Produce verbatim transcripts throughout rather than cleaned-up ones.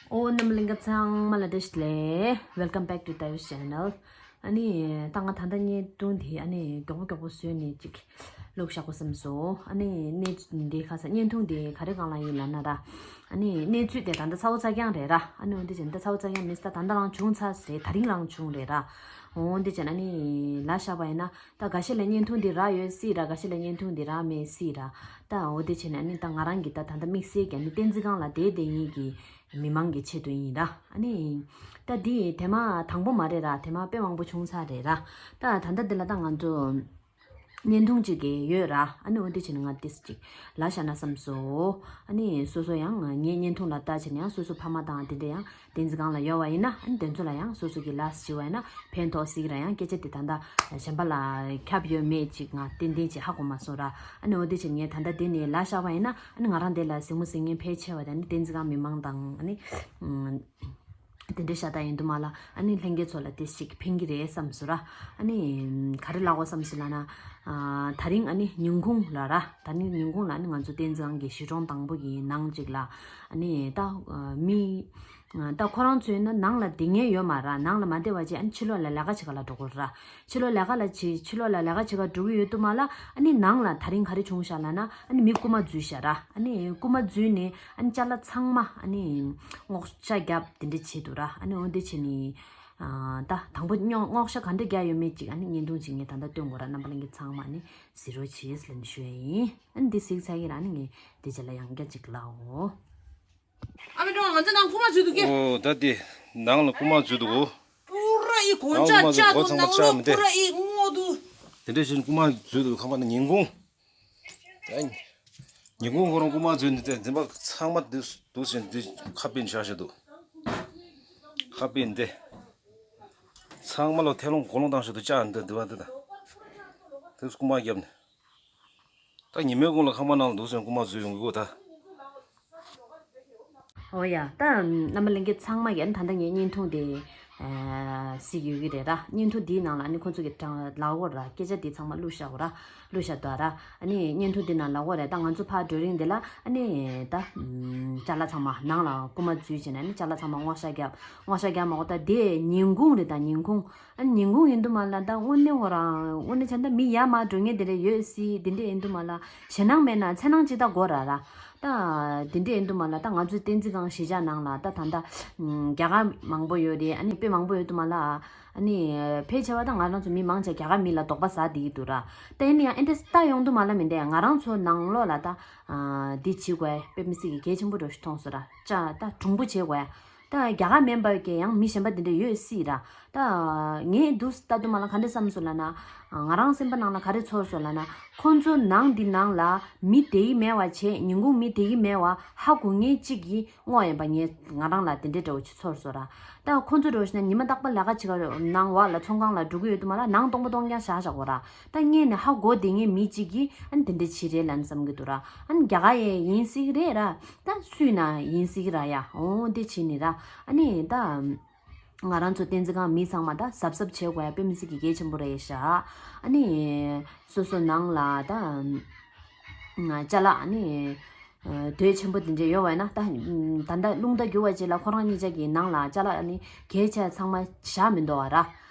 ཨོ། རྣམ་པ་ལྷན་རྒྱས་ཚང་མ་ལ་བཀྲ་ཤིས་བདེ་ལེགས། Welcome back to Tavis Channel. ཨ་ནི་ད་ང་ད་ལྟ་བརྙན་ཐུང་དེ་ཨ་ནི་མགྱོགས་པོ་མགྱོགས་པོ་བཟོས་ནས་ཅིག་བླུགས་བཞག་དགོས་བསམ་སོང་། ཨ་ནི་གནས་ཚུལ་འདི་ཁ་ས་བརྙན་ཐུང་འདི་ག་རེ་སྒང་ལ་ཡིན་ལབ་ན་ར། ཨ་ནི་གནས་ཚུལ་དེ་ད་ལྟ་ཚ་བོ་ཚ་རྐྱང་རེད་ར། ཨ་ནི་འོན་ཏེ་བྱས་ན་ད་ཚ་བོ་ཚ་རྐྱང་མིན་ད་ད་ལྟ་རང་བྱུང་ཚར་རེད། ད་རིང་རང་བྱུང་རེད་ར། འོན་ཏེ་བྱས་ན་ཨ་ནི་ལབ་བཞག་པ་ཡིན་ན། ད་འགའ་ཤས་ལ་བརྙན་ཐུང་འདི་རག་ཡོད་སྲིད་ར། འགའ་ཤས་ལ་བརྙན་ཐུང་འདི་རག་མེད་སྲིད་ར། ད་འོ་དེ་བྱས་ནས་ཨ་ནི་ད་ང་རང་གི་ད་ད་ལྟ་དམིགས་བསལ་གྱི་ཨ་ནི་བསྟན་འཛིན་སྒང་ལ་བསྡད་བསྡད་མཁན་གྱི་མི་མང་གི་ཆེད་དུ་ཡིན་ར། ཨ་ནི་ད་འདི་དེ་མ་དང་པོ་མ་རེད་ར། དེ་མ་དཔེ་མང་པོ་བྱུང་ཚར་རེད་ར། ད་ད་ལྟ་འདི་ལ་ད་ང་ཚོ་བརྙན་ཐུང་ཅིག་གི་ཡོད་ར། ཨ་ནི་འོ་དེ་བྱས་ནས་ང་ཏིས་ཅིག་ལབ་བཞག་ན་བསམ་སོང་། ཨ་ནི་སོ་སོ་ཡང་ངའི་བརྙན་ཐུང་ལ་ལྟ་བྱས་ནས་ཡང་སོ་སོ་ཕ་མ་དང་དེ་འདྲ་ཡང་བསྟན་འཛིན་སྒང་ལ་ཡོད་པ་ཡིན་ན། ཨ་ནི་དེ་ཚོ་ལ་ཡང་སོ་སོ་གི་ལབ་ཞུ་བ་ཡིན་ན་ཕན་ཐོགས་སྲིད་ར། ཡང་སྐད་ཆ་དེ་ད་ལྟ་གཞན་པ་ལ་ཁྱབ་ཡོད་མེད་ཅིག་ང་ཏན་ཏན་ཅིག་ཧ་གོ་མ་སོང་ར། ཨ་ནི་འོ་དེ་བྱས་ངས་ད་ལྟ་དེ་ནས་ལབ་བཞག་པ་ཡིན་ན། ཨ་ནི་ང་རང་དེ་ལ་གཟིགས་མོ་གཟིགས་མཁན་ཕལ་ཆེ་བ་དེ་ཨ་ནི་བསྟན་འཛིན་སྒང་མི་མང་དང་། ཨ་ནི་དེ་འདྲའི་ཤ་སྟག་ཡིན་དུ་མ་ལ། ཨ་ནི་ལྷན་རྒྱས་ཚོ་ལ་དེ་ཞིག་ཕན་གྱི་རེད་བསམ་སོང་ར། ཨ་ནི་ག་རེ་ལབ་དགོས་བསམ་སོང་ལབ་ན། ཨ་ད་རིང་ཨ་ནི་ཉིན་གུང་ལ་ར། ད་ནི་ཉིན་གུང་ལ་ཨ་ནི་ང་ཚོ་བསྟན་འཛིན་སྒང་གི་གཞིས་གྲོང་དང་པོ་གི་ནང་ཅིག་ལ། ཨ་ནི་ད་མི་ད་ཁོ་རང་ཚོ་ཡིན་ན་ནང་ལ་བསྡད་མཁན་ཡོད་མ་ར། ནང་ལ་མ་བསྡད་པ་བྱས་ཨ་ནི་ཕྱི་ལོགས་ལ་ལས་ཀ་བྱེད་ག་ལ་འགྲོ་གི་ར། ཕྱི་ལོགས་ལས་ཀ་ལ་བྱེད། ཕྱི་ལོགས་ལ་ལས་ཀ་བྱེད་ག་འགྲོ་གི་ཡོད་དུ་མ་ལ། ཨ་ནི་ནང་ལ་ད་རིང་ག་རེ་བྱུང་ཤག་ལབ་ན། ཨ་ནི་མི་རྐུ་མ་འཛུལ་ཤག་ར། ཨ་ནི་རྐུ་མ་འཛུལ་ནས་ཨ་ནི་ཅ་ལག་ཚང་མ་ཨ་ནི་སྔོག་བཤེར་བརྒྱབ་དེ་འདྲ་བྱེད་འདུག་ར། ཨ་ནི་འོ་འདི་བྱས་ནས་ཨ་ད་དང་པོ་སྔོག་བཤེར་ག་འདྲ་བརྒྱབ་ཡོད་མེད་ཅིག་ཨ་ནི་བརྙན་ཐུང་ཅིག་ངས་ད་ལྟ་སྟོན་དགོས་ར། རྣམ་པ་ལྷན་རྒྱས་ཚང་མ་ཨ་ནི་གཟིགས་རོགས་བྱེད་ལབ་ནས་ཞུ་ཡ་ཡིན། ཨ་ནི་འདི་གཟིགས་ཚར་གི་ར། ཨ་ནི་ངས་དེ་རྗེས་ལ་ཡང་བསྐྱར་ཅིག་ལབ་འོ། ཨ་མའི་ཀྲོང་། ང་ཚོ་ནང་རྐུ་མ་འཛུལ་འདུག་གས། ཨོ། ད་དེ་ནང་ལ་རྐུ་མ་འཛུལ་འདུག་གོ། པུ་ར་ཨི་གོན་ནང་ལ་ཆ་རྐུ་མ་ཆ་འཛུལ། འདུག་སྒོ་ཚང་མ་ནང་ལ་ཆ་མི་བདེ། པུ་ར་ཨི་ངོ་འདུག་དེ་འདྲ་བཞིན་རྐུ་མ་འཛུལ་འདུག་ཁང་པ་ནང་ཉིན་གུང་། ད་ཉིན་གུང་ཁོ་རང་རྐུ་མ་འཛུལ་འདུག་སྟེ། འཛིན་པ་ཚང་མ་འདུག་འདུག་ཟེར་འདི་ཁ་དཔེ་བཞག་བཞག་འདུག་ཁ་དཔེ་འདི་ཚང་མ་ལ་ཐལ་རླུང་གོ་རླུང་བཏང་བཞག་འདུག་ཅག་འདི་འདི་བ་འདི་ད་འདུག་རྐུ་མ་བརྒྱབ་ནས། ད་ཉི་མའི་གུང་ལ་ཁང་པ་ནང་ལ་འདུག་སེ་རྐུན་མ་འཛུལ་ཡོང་གི་གོ་ད། ཨོ་ཡ། ད་རྣམ་པ་ལྷན་རྒྱས་ཚང་མ་གིས་ད་ལྟ་ངའི་བརྙན་ཐུང་དེ་ཨ་གཟིགས་ཡོད་ཀྱི་རེད་ར། བརྙན་ཐུང་འདིའི་ནང་ལ་ཨ་ནི་ཁོང་ཚོ་གི་ལབ་ཡོད་ར། སྐད་ཆ་འདི་ཚང་མ་བླུགས་བཞག་ཡོད་ར། བླུགས་བཞག་འདུག་ར། ཨ་ནི་བརྙན་ཐུང་འདི་ནང་ལབ་ཡོད་རེད། ད་ང་ཚོ་ཕར་འགྲོ་རིང་འདི་ལ་ཨ་ནི་ད་ཅ་ལག་ཚང་མ་ནང་ལ་རྐུན་མ་འཛུལ་བྱས་ནས་ཨ་ནི་ཅ་ལག་ཚང་མ་སྔོག་བཤེར་བརྒྱབ། སྔོག་བཤེར་བརྒྱབ་མ་གོ་ད་དེ་ཉིན་གུང་རེད། ད་ཉིན་གུང་། ཨ་ནི་ཉིན་གུང་ཡིན་དུས་མ་ལ་ད་དངོས་གནས་ཁོ་རང་དངོས་གནས་བྱས་ན་ད་མི་ཡར་མར་འགྲོ་མཁན་དེ་འདྲ་ཡོད་སྲིད། དེ་འདྲ་ཡིན་དུས་མ་ལ་ཞེད་སྣང་མེད་ན་འཚེར་སྣང་ཅིག་ད་དགོས་ར་ར། ད་དེ་འདྲ་ཡིན་དུས་མ་ལ་ད་ང་ཚོའི་བསྟན་འཛིན་སྒང་གཞིས་ཆགས་ནང་ལ་ད་ད་ད་རྒྱ་གར་མང་པོ་ཡོད་རེད། ཨ་ནི་དཔེ་མང་པོ་ཡོད་དུས་མ་ལ། ཨ་ནི་ཕལ་ཆེ་བ་ད་ང་རང་ཚོ་མི་མང་ཆེ་རྒྱ་གར་མི་ལ་དོགས་པ་ཟ་བསྡད་ཀྱི་འདུག་ར། ད་ཡིན་ན་ཡང་ཨེ་འདྲ་ལྟ་ཡོང་དུས་མ་ལ་མི་འདྲ་ང་རང་ཚོ་ནང་ལོགས་ལ་ད་འདི་བྱེད་དགོས་དཔེ་མི་སྲིད་ཀྱི་གལ་ཆེན་པོ་འདྲ་ཞིག་མཐོང་སོང་ར། ཅ་ད་གྲུང་པོ་བྱེད་དགོས་ཡ། ད་རྒྱ་གར་མིན་པ་གི་ཡང་མི་གཞན་པ་དེ་འདྲ་ཡོད་སྲིད་ར། ད་ངས་འདུག་ལྟ་དུས་མ་ལ་ག་འདྲ་བསམ་སོང་ལབ་ན། ང་རང་སེམས་པ་ནང་ལ་ག་རེ་ཚོར་སོང་ལབ་ན། ཁོང་ཚོ་ནང་འདི་ནང་ལ་མི་བསྡད་ཀྱི་མེད་པ་བྱས། ཉིན་གུང་མི་བསྡད་ཀྱི་མེད་པ་ཧ་གོ་མཁན་གཅིག་གིས་སྔོག་ཡིན་པ་ངས་ང་རང་ལ་དེ་འདྲའི་འདྲ་བོ་ཅིག་ཚོར་སོང་ར། ད་ཁོང་ཚོ་འདྲ་བོ་ཞིག་ན་ཉི་མ་རྟག་པར་ལས་ཀ་བྱེད་ག་ནང་བ་ལ་ཚོང་ཁང་ལ་འགྲོ་གི་ཡོད་དུས་མ་ལ་ནང་སྟོང་པ་སྟོང་རྐྱང་བཞག་བཞག་གོ་ར། ད་སྔོན་ནས་ཧ་གོ་བསྡད་མཁན་མི་གཅིག་གིས་ཨ་ནི་དེ་འདྲ་བྱས་རེད་ལབ་བསམ་གྱི་འདུག་ར། ཨ་ནི་རྒྱ་གར་ཡས་ཡིན་སྲིད་ཀྱི་རེད་ར། ད་སུས་ན་ཡིན་སྲིད་ཀྱི་ར་ཡ། འོ་དེ་བྱས་ནས་ར། ཨ་ནི་ད་ང་རང་ཚོ་བསྟན་འཛིན་སྒང་མི་ཚང་མ་ད་གཟབ་གཟབ་བྱེད་དགོས་ཡ་དཔེ་མི་སྲིད་ཀྱི་གལ་ཆེན་པོ་རེད་ཤག་ཨ་ནི་སོ་སོ་ནང་ལ་ད་ཅ་ལག་ཨ་ནི་དོད་ཆེན་པོ་དེ་འདྲ་ཡོད་པ་ཡིན་ན། ད་ད་ལྟ་རླུང་རྟ་རྒྱུག་པ་ཅིག་ལ་ཁོ་རང་གཉིས་ཆ་གི་ནང་ལ་ཅ་ལག་ཨ་ནི་གལ་ཆེ་ཚང་མ་བཞག་མི་འདུག་བ་ར།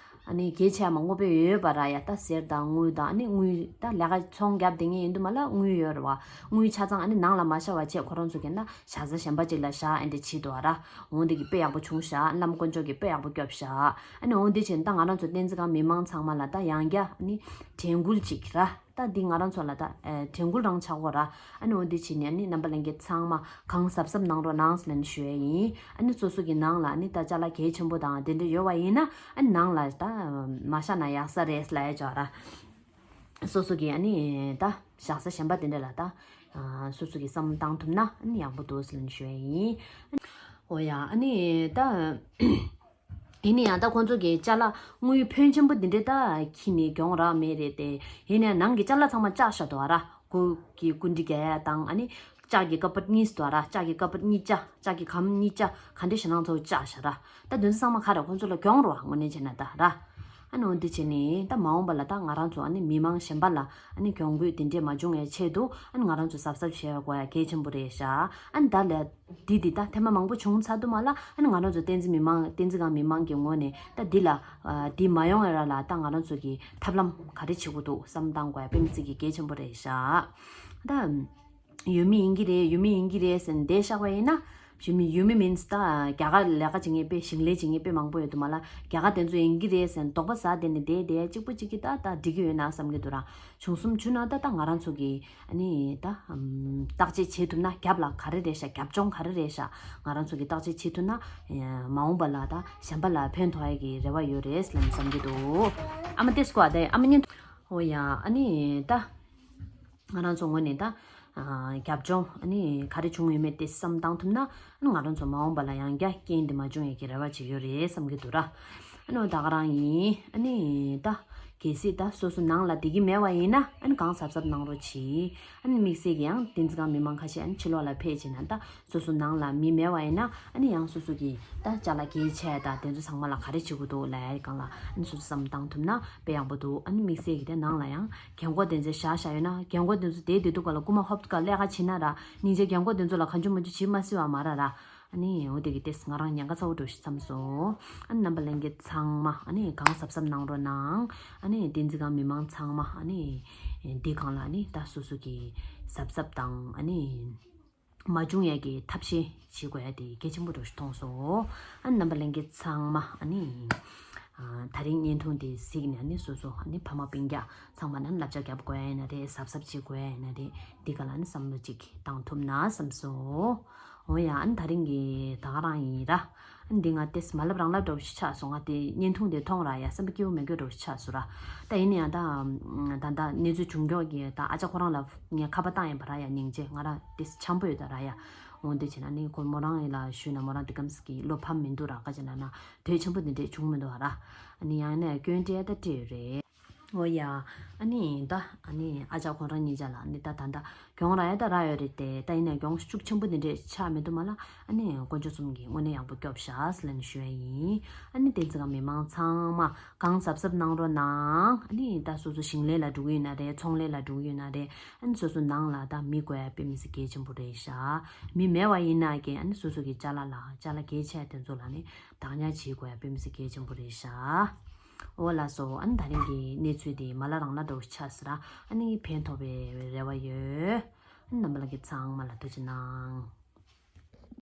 ཨ་ནི་གལ་ཆེ་མང་པོ་དཔེ་ཡོད་པ་ར་ཡ། ད་གསེར་དང་དངུལ་དང་ཨ་ནི་དངུལ་ད་ལས་ཀ་ཚོང་རྒྱབ་བསྡད་མཁན་ཡིན་དུས་མ་ལ་དངུལ་ཡོད་རེད་བ། དངུལ་ཆ་ཚང་ཨ་ནི་ནང་ལ་མ་བཞག་པ་བྱས་ཁོ་རང་ཚོ་གི་ན་བཞག་ས་གཞན་པ་ཅིག་ལ་བཞག་ཨེ་འདྲ་བྱེད་འདུག་བ་ར། འོ་འདི་གི་དཔེ་ཡག་པོ་བྱུང་ཤག་བླ་མ་དཀོན་མཆོག་གི་དཔེ་ཡག་པོ་སྐྱོབ་ཤག་ཨ་ནི་འོ་འདི་བྱས་ད་ང་རང་ཚོ་བསྟན་འཛིན་སྒང་མི་མང་ཚང་མ་ལ་ད་ཡང་བསྐྱར་ཨ་ནི་དྲན་སྐུལ་ཅིག་ར། ད་འདི་ང་རང་ཚོ་ལ་ད་ཨེ་དྲན་སྐུལ་རང་ཆགས་གོ་ར། ཨ་ནི་འོ་འདི་བྱས་ནས་ཨ་ནི་རྣམ་པ་ལྷན་རྒྱས་ཚང་མ་གང་གཟབ་གཟབ་གནང་རོགས་གནང་ཟེར་ནས་ཞུ་ཡ་ཡིན། ཨ་ནི་སོ་སོ་གི་ནང་ལ་ཨ་ནི་ད་ཅ་ལག་གལ་ཆེན་པོ་དང་དེ་འདྲ་ཡོད་པ་ཡིན་ན་ཨ་ནི་ནང་ལ་ད་མ་བཞག་ན་ཡག་ས་རེད་ལབ་ཡ་ཅིག་ཡོད་ར། སོ་སོ་གི་ཨ་ནི་ད་བཞག་ས་གཞན་པ་དེ་འདྲ་ལ་ད་ཨ་སོ་སོ་གི་བསམ་བློ་བཏང་ཐུབ་ན་ཨ་ནི་ཡག་པོ་འདུག་ཟེར་ནས་ཞུ་ཡ་ཡིན། འོ་ཡ། ཨ་ནི་ད་ཡིན་ན་ཡང་ད་ཁོང་ཚོ་གི་ཅ་ལག་དངུལ་ཕོན་ཆེན་པོ་འདི་འདྲ་ད་ཁྱེར་ནས་གྱོང་རག་མེད་རེད་དེ། ཡིན་ན་ཡང་ནང་གི་ཅ་ལག་ཚང་མ་བཅག་བཞག་འདུག་བ་ར། སྒོ་གི་སྒོ་འགྲམ་རྒྱག་ཡ་དང་ཨ་ནི་ལྕགས་ཀྱི་ཀ་པར་གཉིས་འདུག་བ་ར། ལྕགས་ཀྱི་ཀ་པར་གཉིས་ཆ། ལྕགས་ཀྱི་སྒམ་གཉིས་ཆ། ག་འདྲ་ཞེ་ན་ཚོ་བཅག་བཞག་ར། ད་དེ་ཚོ་ཚང་མ་ག་རེ་ཁོང་ཚོ་ལ་གྱོང་རེད་བ། དངོས་གནས་བྱས་ན་ད་ར། ཨ་ ཨ་ནི་འོ་འདི་བྱས་ནས་ད་མ་འོངས་པ་ལ་ད་ང་རང་ཚོ་ཨ་ནི་མི་མང་གཞན་པ་ལ་ཨ་ནི་གྱོང་གུད་དེ་འདྲས་མ་བྱུང་བའི་ཆེད་དུ་ཨ་ནི་ང་རང་ཚོ་གཟབ་གཟབ་བྱེད་དགོས་ཡ་གལ་ཆེན་པོ་རེད་ཤག་ཨ་ནི་ད་ལས་འདི་འདི་ད་ཐེངས་མ་མང་པོ་བྱུང་ཚར་དུས་མ་ལ་ཨ་ནི་ང་རང་ཚོ་བསྟན་འཛིན་མི་མང་བསྟན་འཛིན་ཁང་མི་མང་གི་ངོས་ནས་ད་འདི་ལ་འདི་མ་ཡོང་བའི་ར་ལ་ད་ང་རང་ཚོ་གི་ཐབས་ལམ་ག་རེ་བྱེད་དགོས་འདུག་བསམ་བཏང་དགོས་ཡ་དཔེ་མི་སྲིད་ཀྱི་གལ་ཆེན་པོ་རེད་ཤག་ད། ཡུལ་མི་ཡིན་གྱི་རེད། ཡུལ་མི་ཡིན་གྱི་རེད་ཟེར་ནས་བསྡད་བཞག་པ་ཡིན་ན། ཡུལ་མི་ཡུལ་མི་མིན་ད་རྒྱ་གར་ལས་ཀ་བྱེད་མཁན་དཔེ་ཞིང་ལས་བྱེད་མཁན་དཔེ་མང་པོ་ཡོད་དུ་མ་ལ་རྒྱ་གར་དེ་ཚོ་ཡིན་གྱི་རེད་ཟེར་ནས་དོགས་པ་ཟ་བསྡད་ནས་བསྡད་བསྡད་གཅིག་པུ་གཅིག་གིས་ད་ད་འགྲིག་གི་ཡོད་ན་བསམ་གྱི་འདུག་ར། བྱུང་གསུམ་བྱུང་ན་ད་ད་ང་རང་ཚོ་གི་ཨ་ནི་ད་བརྟག་དཔྱད་བྱེད་ཐུབ་ན་རྒྱབ་ལ་ག་རེ་རེད་ཤག་རྒྱབ་ལྗོངས་ག་རེ་རེད་ཤག་ང་རང་ཚོ་གི་བརྟག་དཔྱད་བྱེད་ཐུབ་ན་མ་འོངས་པ་ལ་ད་གཞན་པ་ལ་ཕན་ཐོགས་ཡ་གི་རེ་བ་ཡོད་རེད་ལབ་བསམ་གྱི་འདུག་ཨ་མ་ཏེ་སྐོ་ཨ་ད་ཨ་མ་ཉན། ཨོ་ཡ་ཨ་ནི་ད། ང་རང་ཚོ་ངོས་ནས་ད། རྒྱབ་ལྗོངས་ཨ་ནི་ག་རེ་བྱུང་ཡོད་མེད་དེ་བསམ་བཏང་ཐུབ་ན་ཨ་ནི་ང་རང་ཚོ་མ་འོངས་པ་ལ་ཡང་བསྐྱར་རྐྱེན་འདི་མ་བྱུང་ཡས་ཀྱི་རེ་བ་བྱེད་ཀྱི་ཡོད་རེད་བསམ་གྱི་འདུག་ར། ཨ་ནི་ད་ག་རང་ཡིན་ཨ་ནི་ད། གལ་སྲིད་ད་སོ་སོ་ནང་ལ་བསྡད་ཀྱི་མེད་པ་ཡིན་ན་ཨ་ནི་གང་གཟབ་གཟབ་གནང་རོགས་གྱིས། ཨ་ནི་དམིགས་བསལ་གྱི་ཡང་བསྟན་འཛིན་ཁང་མི་མང་ཁ་ཤས་ཨ་ནི་ཕྱི་ལོགས་ལ་ཕེབས་བྱས་ན་ད། སོ་སོ་ནང་ལ་མི་མེད་པ་ཡིན་ན་ཨ་ནི་ཡང་སོ་སོ་གི་ད་ཅ་ལག་གལ་ཆེ་དང་དེ་ཚོ་ཚང་མ་ལ་ག་རེ་བྱེད་དགོས་འདུག་ལབ་ཡ་སྒང་ལ་ཨ་ནི་སོ་སོ་བསམ་བཏང་ཐུབ་ན་དཔེ་ཡག་པོ་འདུག་ཨ་ནི་དམིགས་བསལ་གྱི་དེ་ནང་ལ་ཡང་རྒན་གོག་དེ་ཚོ་བཞག་བཞག་ཡོད་ན་རྒན་གོག་དེ་ཚོ་དེ་དེ་དུས་ག་ལ་རྐུ་མ་ཧོབ་ཏེ་ག་ལས་ཀ་བྱེད་ན་ར་སྙིང་རྗེ་རྒན་གོག་དེ་ཚོ་ལ་གང་བྱུང་མང་བྱུང་བྱེད་མ་སྲིད་པ་མ་རེད་ར། ཨ་ནི་འོ་དེ་གི་ཏེས་ང་རང་ཉེན་ཁ་ཚ་བོ་འགྲོ་ཞིག་བསམ་སོང་། ཨ་ནི་རྣམ་པ་ལྷན་རྒྱས་ཚང་མ་ཨ་ནི་གང་གཟབ་གཟབ་གནང་རོགས་གནང་། ཨ་ནི་བསྟན་འཛིན་ཁང་མི་མང་ཚང་མ་ཨ་ནི་འདི་སྒང་ལ་ཨ་ནི་ད་སོ་སོ་གི་གཟབ་གཟབ་དང་ཨ་ནི། མ་བྱུང་ཡ་གི་ཐབས་ཤེས་བྱེད་དགོས་ཡ་དེ་གལ་ཆེན་པོ་འདྲ་ཞིག་མཐོང་སོང་། ཨ་ནི་རྣམ་པ་ལྷན་རྒྱས་ཚང་མ་ཨ་ནི། ཨ་ད་རིང་བརྙན་ཐུང་དེ་གཟིགས་ནས་ཨ་ནི་སོ་སོ་ཨ་ནི་ཕ་མ་སྤུན་ཀྱག་ཚང་མ་ན་བསླབ་བྱ་རྒྱབ་དགོས་ཡ་ཡིན་ན་རེད། གཟབ་གཟབ་བྱེད་དགོས་ཡ་ཡིན་ན་རེད། འདི་ག་ལ་ཨ་ནི་བསམ་བློ་ཅིག་བཏང་ཐུབ་ན་བསམ་སོང་། འོ་ཡ་ཨ་ནི་ད་རིང་གི་ད་ག་རང་ཡིན་ར། ཨ་ནི་འདི་ང་ཏེས་མ་ལབ་རང་ལབ་འདྲ་བོ་ཞིག་ཆགས་སོང་། ང་དེ་བརྙན་ཐུང་དེ་མཐོང་ར་ཡ་སེམས་པ་སྐྱིད་པོ་མེད་མཁན་འདྲ་བོ་ཞིག་ཆགས་སོང་ར། ད་ཡིན་ན་ཡང་ད་ད་ད་གནས་ཚུལ་བྱུང་ཀྱོག་གི་ད་ཨ་ཅག་ཁོ་རང་ལ་ངས་ཁ་པར་བཏང་ཡིན་པ་ར་ཡ། སྙིང་རྗེ་ང་ར་ཏེས་འཆམ་པོ་ཡོད་ད་ར་ཡ། འོ་འདི་བྱས་ན་ནི་ཁོ་མོ་རང་ཡིན་ལ་ཞུས་ན་མོ་རང་འདི་གམ་སི་ཀི་བློ་ཕམ་མི་འདུག་ར། ག་ཅི་ན་ན་དོད་ཆེན་པོ་འདི་འདྲས་བྱུང་མི་འདུག་ར། ཨ་ནི་ཡང་ན་སྐྱོན་བྲལ་ད་བྲལ་རེད། འོ་ཡ། ཨ་ནི་ད་ཨ་ནི་ཨ་ཅག་ཁོང་རང་གཉིས་ཆ་ལ་ཨ་ནི་ད་ད་ད་གྱོང་རག་ཡ་ད་རག་ཡོད་རེད་དེ། ད་ཡིན་ན་གྱོང་ཤུགས་ཆེན་པོ་འདི་འདྲས་ཆགས་མི་འདུག་མ་ལ། ཨ་ནི་དཀོན་མཆོག་གསུམ་གྱིས་དངོས་གནས་ཡག་པོ་སྐྱོབ་ཤག་ཟེར་ལབ་ནས་ཞུ་ཡ་ཡིན། ཨ་ནི་བསྟན་འཛིན་ཁང་མི་མང་ཚང་མ་གང་གཟབ་གཟབ་གནང་རོགས་གནང་། ཨ་ནི་ད་སོ་སོ་ཞིང་ལས་ལ་འགྲོ་གི་ཡོད་ན་རེད། ཚོང་ལས་ལ་འགྲོ་གི་ཡོད་ན་རེད། ཨ་ནི་སོ་སོ་ནང་ལ་ད་མི་དགོས་ཡ་དཔེ་མི་སྲིད་གལ་ཆེན་པོ་རེད་ཤག་མི་མེད་པ་ཡིན་ན་ཀྱེ་ཨ་ནི་སོ་སོ་གི་ཅ་ལག་ལ་ཅ་ལག་གལ་ཆེ་དེ་ཚོ་ལ་ནི་བདག་ཉར་བྱེད་དགོས་ཡ་དཔེ་མི་སྲིད་གལ་ཆེན་པོ་རེད་ཤག་འོ་ལགས་སོ། ཨ་ནི་ད་རིང་གི་གནས་ཚུལ་དེ་མ་ལ་རང་ལ་འདྲ་བོ་ཆགས་སོང་ར། ཨ་ནི་ཕན་ཐོགས་པའི་རེ་བ་ཡོད། ཨ་ནི་རྣམ་པ་ལྷན་རྒྱས་ཚང་མ་ལ་ཐུགས་རྗེ་གནང་།